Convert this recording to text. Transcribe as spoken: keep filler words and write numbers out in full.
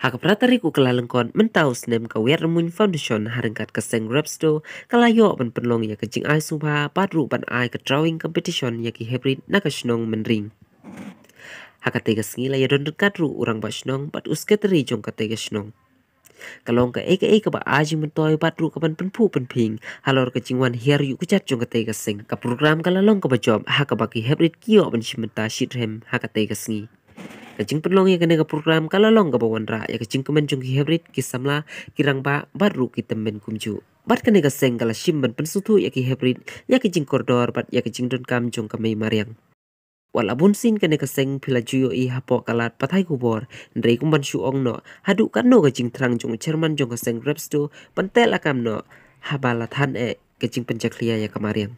Ha ka phra tarik u Kyllalyngkot mynta u snem, ka Wiatrymmuin Foundation ha ryngkat ka seng Repsto ka la ïoh ban pynlong ïa ka jingai sngewbha bad ruh ban ai ka drawing competition ïa ki heprit na ka shnong Mynring. Ha katei ka sngi la ïadon ryngkat ruh u rangbah shnong bad u sekretari jong katei ka shnong. Ka long kaei kaei kaba ai jingmyntoi bad ruh kaban pynphuh pynphieng halor ka jingwan hiar ïuh kjat jong katei ka seng. Ka program ka la long kaba jop ha kaba ki heprit ki ïoh ban shim bynta shitrhem ha katei ka sngi. Ka jingpynlong ïa kane ka program ka la long kaba wanrah ïa ka jingkmen jong ki heprit, ki samla, ki rangbah bad ruh ki tymmen kumjuh. Bad kane ka seng ka la shim ban pynsngewthuh ïa ki heprit ïa ka jingkordor bad ïa ka jingdonkam jong ka mei mariang. Wat la bun sien kane ka seng phi la ju ïohi hapoh ka lad pathai khubor, hynrei kum ban shu ong noh, haduh katno ka jingthrang jong u chairman jong ka seng Repsto ban teh lakam noh haba la than eh ka jingpynjakhlia ïa ka mariang.